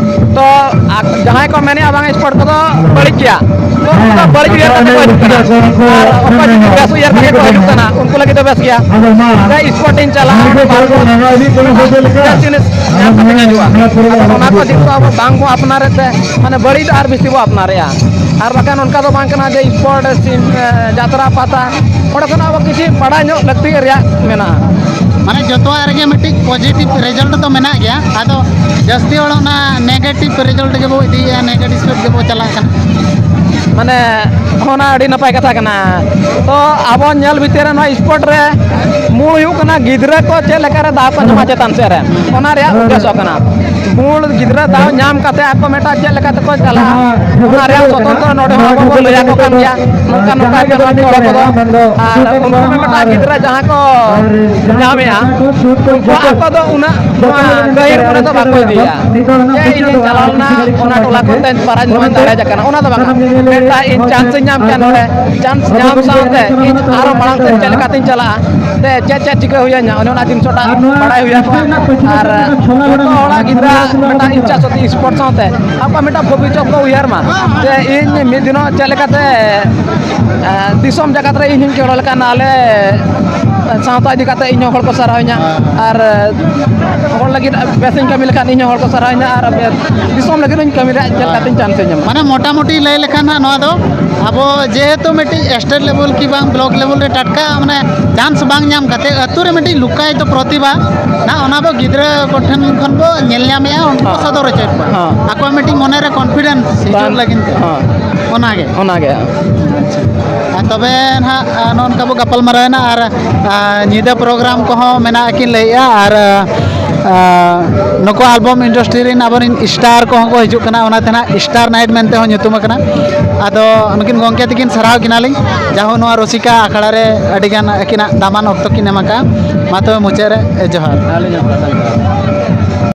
ᱛᱚ ᱟ-, ᱡᱟᱦᱟᱸᱭ ᱠᱚ ᱢᱮᱱᱮᱫᱼᱟ ᱵᱟᱝ, ᱥᱯᱳᱨᱴ ᱠᱚᱫᱚ ᱵᱟᱹᱲᱤᱡ ᱜᱮᱭᱟ, ᱛᱚ ᱩᱱᱠᱩ ᱫᱚ ᱵᱟᱹᱲᱤᱡ ᱩᱭᱦᱟᱹᱨ ᱠᱟᱛᱮ ᱠᱚ ᱦᱤᱡᱩᱜ ᱠᱟᱱᱟ᱾ ᱟᱨ ᱚᱠᱚᱭ ᱡᱩᱫᱤ ᱵᱮᱥ ᱩᱭᱦᱟᱹᱨ ᱠᱟᱛᱮ ᱠᱚ ᱦᱤᱡᱩᱜ ᱠᱟᱱᱟ, ᱩᱱᱠᱩ ᱞᱟᱹᱜᱤᱫ ᱫᱚ ᱵᱮᱥ ᱜᱮᱭᱟ᱾ ᱡᱮ ᱥᱯᱳᱨᱴ ᱤᱧ ᱪᱟᱞᱟᱜᱼᱟ, ᱵᱟᱨ ᱵᱚᱪᱷᱚᱨ ᱵᱮᱥ ᱡᱤᱱᱤᱥ ᱧᱟᱢ ᱠᱟᱛᱮ ᱦᱤᱡᱩᱜᱼᱟ᱾ ᱟᱫᱚ ᱚᱱᱟ ᱠᱚ ᱡᱤᱱᱤᱥ ᱟᱵᱚ ᱵᱟᱝ ᱵᱚ ᱟᱯᱱᱟᱨᱮᱫ ᱛᱮ, ᱢᱟᱱᱮ, ᱵᱟᱹᱲᱤᱡ ᱫᱚ ᱟᱨ ᱵᱮᱥᱤ ᱵᱚ ᱟᱯᱱᱟᱨᱮᱫᱼᱟ᱾ ᱟᱨ ᱵᱟᱠᱷᱟᱱ ᱚᱱᱠᱟ ᱫᱚ ᱵᱟᱝ ᱠᱟᱱᱟ ᱡᱮ ᱥᱯᱳᱨᱴ, ᱥᱤ-, ᱮ, ᱡᱟᱛᱨᱟ, ᱯᱟᱛᱟ, ᱚᱸᱰᱮ ᱠᱷᱚᱱ ᱟᱵᱚ ᱠᱤᱪᱷᱩ ᱵᱟᱲᱟᱭ ᱧᱚᱜ ᱞᱟᱹᱠᱛᱤ ᱨᱮᱭᱟᱜ ᱢᱮᱱᱟᱜᱼᱟ᱾ ᱢᱟᱱᱮ, ᱡᱚᱛᱚᱣᱟᱜ ᱨᱮᱜᱮ ᱢᱤᱫᱴᱤᱡ ᱯᱚᱡᱤᱴᱤᱵᱷ ᱨᱮᱡᱟᱞᱴ ᱫᱚ ᱢᱮᱱᱟᱜ ᱜᱮᱭᱟ, ᱟᱫᱚ ᱡᱟᱹᱥᱛᱤ ᱦᱚᱲ ᱚᱱᱟ ᱱᱮᱜᱮᱴᱤᱵᱷ ᱨᱮᱡᱟᱞᱴ ᱜᱮᱵᱚ ᱤᱫᱤᱭᱮᱫᱼᱟ, ᱱᱮᱜᱮᱴᱤᱵᱷ ᱥᱮᱫ ᱜᱮᱵᱚ ᱪᱟᱞᱟᱜ ᱠᱟᱱᱟ᱾ ᱢᱟᱱᱮ, ᱚᱱᱟ ᱟᱹᱰᱤ ᱱᱟᱯᱟᱭ ᱠᱟᱛᱷᱟ ᱠᱟᱱᱟ᱾ ᱛᱚ, ᱟᱵᱚ ᱧᱮᱞ ᱵᱷᱤᱛᱤᱨ ᱨᱮ ᱱᱚᱣᱟ ᱥᱯᱳᱨᱴ ᱨᱮ ᱢᱩᱞ ᱦᱩᱭᱩᱜ ᱠᱟᱱᱟ ᱜᱤᱫᱽᱨᱟᱹ ᱠᱚ ᱪᱮᱫ ᱞᱮᱠᱟᱨᱮ ᱫᱟᱣ ᱠᱚ ᱧᱟᱢᱟ ᱪᱮᱛᱟᱱ ᱥᱮᱫ ᱨᱮ, ᱚᱱᱟ ᱨᱮᱭᱟᱜ ᱩᱫᱽᱫᱮᱥᱚ ᱠᱟᱱᱟ᱾ ᱢᱩᱞ ᱜᱤᱫᱽᱨᱟᱹ ᱫᱟᱣ ᱧᱟᱢ ᱠᱟᱛᱮ ᱟᱠᱚ ᱢᱤᱫᱴᱟᱝ ᱪᱮᱫ ᱞᱮᱠᱟ ᱛᱮᱠᱚ ᱪᱟᱞᱟᱜᱼᱟ, ᱚᱱᱟ ᱨᱮᱭᱟᱜ ᱥᱚᱛᱚᱱᱛᱨᱚ ᱱᱚᱰᱮ ᱦᱚᱸ ᱟᱵᱚ ᱵᱚᱱ ᱞᱟᱹᱭ ᱟᱠᱚ ᱠᱟᱱ ᱜᱮᱭᱟ, ᱱᱚᱝᱠᱟ ᱱᱚᱝᱠᱟ ᱠᱟᱱᱟ ᱜᱚᱲᱚ ᱠᱚᱫᱚ᱾ ᱟᱨ ᱩᱱᱠᱩ ᱢᱤᱫᱴᱟᱝ ᱜᱤᱫᱽᱨᱟᱹ ᱡᱟᱦᱟᱸ ᱠᱚ ᱧᱟᱢᱮᱜᱼᱟ, ᱩᱱᱠᱩ ᱟᱠᱚ ᱫᱚ ᱩᱱᱟᱹᱜ ᱱᱚᱣᱟ ᱜᱟᱹᱦᱤᱨ ᱢᱚᱱᱮ ᱫᱚ ᱵᱟᱠᱚ ᱤᱫᱤᱭᱟ᱾ ᱡᱮ ᱤᱧᱤᱧ ᱪᱟᱞᱟᱣ ᱞᱮᱱᱟ, ᱚᱱᱟ ᱴᱚᱞᱟ ᱠᱷᱚᱱ ᱫᱚᱧ ᱯᱨᱟᱭᱤᱡᱽ ᱱᱚᱣᱟᱧ ᱫᱟᱲᱮ ᱟᱠᱟᱱᱟ, ᱚᱱᱟ ᱫᱚ ᱵᱟᱝᱟ᱾ ᱢᱤᱫᱴᱟᱝ ᱤᱧ ᱪᱟᱱᱥ ᱤᱧ ᱧᱟᱢ ᱠᱮᱜᱼᱟ ᱱᱚᱰᱮ, ᱪᱟᱱᱥ ᱧᱟᱢ ᱥᱟᱶᱛᱮ ᱤᱧ ᱟᱨᱚ ᱢᱟᱲᱟᱝ ᱥᱮᱫ ᱪᱮᱫ ᱞᱮᱠᱟᱛᱤᱧ ᱪᱟᱞᱟᱜᱼᱟ, ᱥᱮ ᱪᱮᱫ ᱪᱮᱫ ᱪᱤᱠᱟᱹ ᱦᱩᱭᱟᱹᱧᱟ, ᱚᱱᱮ ᱚᱱᱟ ᱡᱤᱱᱤᱥᱴᱟᱜ ᱵᱟᱲᱟᱭ ᱦᱩᱭ ᱟᱠᱚᱣᱟ᱾ ᱟᱨ ᱡᱚᱛᱚ ᱦᱚᱲᱟᱜ ᱜᱤᱫᱽᱨᱟᱹ ᱢᱤᱫᱴᱟᱝ ᱤᱪᱪᱷᱟ ᱥᱚᱠᱛᱤ ᱥᱯᱳᱨᱴᱥ ᱥᱟᱶᱛᱮ ᱟᱠᱚᱣᱟᱜ ᱢᱤᱫᱴᱟᱝ ᱵᱷᱚᱵᱤᱥᱥᱚᱛ ᱠᱚ ᱩᱭᱦᱟᱹᱨ ᱢᱟ, ᱡᱮ ᱤᱧ ᱢᱤᱫ ᱫᱤᱱᱚᱜ ᱪᱮᱫ ᱞᱮᱠᱟᱛᱮ, ᱮ, ᱫᱤᱥᱚᱢ ᱡᱟᱠᱟᱛ ᱨᱮ ᱤᱧ ᱦᱚᱸᱧ ᱠᱷᱮᱞᱳᱰ ᱞᱮᱠᱷᱟᱱ ᱟᱞᱮ ᱥᱟᱶᱛᱟ ᱤᱫᱤ ᱠᱟᱛᱮ ᱤᱧ ᱦᱚᱸ ᱦᱚᱲ ᱠᱚ ᱥᱟᱨᱦᱟᱣᱤᱧᱟ᱾ ᱟᱨ ᱦᱚᱲ ᱞᱟᱹᱜᱤᱫ ᱵᱮᱥ ᱤᱧ ᱠᱟᱹᱢᱤ ᱞᱮᱠᱷᱟᱱ ᱤᱧ ᱦᱚᱸ ᱦᱚᱲ ᱠᱚ ᱥᱟᱨᱦᱟᱣᱤᱧᱟ᱾ ᱟᱨ ᱫᱤᱥᱚᱢ ᱞᱟᱹᱜᱤᱫ ᱦᱚᱸᱧ ᱠᱟᱹᱢᱤ ᱨᱮᱭᱟᱜ ᱪᱮᱫ ᱞᱮᱠᱟᱛᱤᱧ ᱪᱟᱱᱥ ᱤᱧ ᱧᱟᱢᱟ᱾ ᱢᱟᱱᱮ, ᱢᱚᱴᱟᱢᱩᱴᱤ ᱞᱟᱹᱭ ᱞᱮᱠᱷᱟᱱ ᱦᱟᱸᱜ, ᱱᱚᱣᱟ ᱫᱚ ᱟᱵᱚ ᱡᱮᱦᱮᱛᱩ ᱢᱤᱫᱴᱤᱡ ᱥᱴᱮᱴ ᱞᱮᱵᱮᱞ ᱠᱤ ᱵᱟᱝ ᱵᱞᱚᱠ ᱞᱮᱵᱮᱞ ᱨᱮ ᱴᱟᱴᱠᱟ, ᱢᱟᱱᱮ, ᱪᱟᱱᱥ ᱵᱟᱝ ᱧᱟᱢ ᱠᱟᱛᱮ ᱟᱹᱛᱩ ᱨᱮ ᱢᱤᱫᱴᱤᱡ ᱞᱩᱠᱟᱭᱤᱛᱚ ᱯᱨᱚᱛᱤᱵᱷᱟ ᱱᱟᱜ, ᱚᱱᱟ ᱵᱚ ᱜᱤᱫᱽᱨᱟᱹ ᱠᱚᱴᱷᱮᱱ ᱠᱷᱚᱱ ᱵᱚ ᱧᱮᱞ ᱧᱟᱢᱮᱜᱼᱟ, ᱩᱱᱠᱩ ᱦᱚᱸ᱾ ᱥᱚᱫᱚᱨ ᱦᱚᱪᱚᱭᱮᱫ ᱠᱚᱣᱟ᱾ ᱦᱚᱸ᱾ ᱟᱠᱚᱣᱟᱜ ᱢᱤᱫᱴᱤᱡ ᱢᱚᱱᱮ ᱨᱮ ᱠᱚᱱᱯᱷᱤᱰᱮᱱᱥ ᱦᱤᱡᱩᱜ ᱵᱟᱝ᱾ ᱞᱟᱹᱜᱤᱫ ᱛᱮ᱾ ᱦᱚᱸ᱾ ᱚᱱᱟᱜᱮ᱾ ᱚᱱᱟᱜᱮ᱾ ᱟᱨ ᱛᱚᱵᱮ ᱱᱟᱦᱟᱜ, ᱟ, ᱱᱚᱜᱼᱚ ᱱᱚᱝᱠᱟ ᱵᱚ ᱜᱟᱯᱟᱞ ᱢᱟᱨᱟᱣᱮᱱᱟ ᱟᱨ, ᱟ, ᱧᱤᱫᱟᱹ ᱯᱨᱳᱜᱨᱟᱢ ᱠᱚᱦᱚᱸ ᱢᱮᱱᱟᱜᱼᱟ ᱠᱤᱱ ᱞᱟᱹᱭᱮᱜᱼᱟ ᱟᱨ, ᱟ, ᱱᱩᱠᱩ ᱟᱞᱵᱚᱢ ᱤᱱᱰᱟᱥᱴᱨᱤ ᱨᱮᱱ ᱟᱵᱚᱨᱮᱱ ᱥᱴᱟᱨ ᱠᱚᱦᱚᱸ ᱠᱚ ᱦᱤᱡᱩᱜ ᱠᱟᱱᱟ, ᱚᱱᱟᱛᱮ ᱱᱟᱦᱟᱜ ᱥᱴᱟᱨ ᱱᱟᱭᱤᱴ ᱢᱮᱱᱛᱮ ᱦᱚᱸ ᱧᱩᱛᱩᱢ ᱟᱠᱟᱱᱟ᱾ ᱟᱫᱚ ᱱᱩᱠᱤᱱ ᱜᱚᱢᱠᱮ ᱛᱟᱹᱠᱤᱱ ᱥᱟᱨᱦᱟᱣ ᱠᱤᱱᱟᱞᱤᱧ, ᱡᱟᱦᱳ ᱱᱚᱣᱟ ᱨᱩᱥᱤᱠᱟ ᱟᱠᱷᱲᱟ ᱨᱮ ᱟᱹᱰᱤᱜᱟᱱ ᱟᱹᱠᱤᱱᱟᱜ ᱫᱟᱢᱟᱱ ᱚᱠᱛᱚ ᱠᱤᱱ ᱮᱢ ᱟᱠᱟᱫᱼᱟ᱾ ᱢᱟ ᱛᱚᱵᱮ ᱢᱩᱪᱟᱹᱫ ᱨᱮ ᱡᱚᱦᱟᱨ᱾ ᱟᱹᱞᱤᱧ ᱦᱚᱸ ᱥᱟᱨᱦᱟᱣ᱾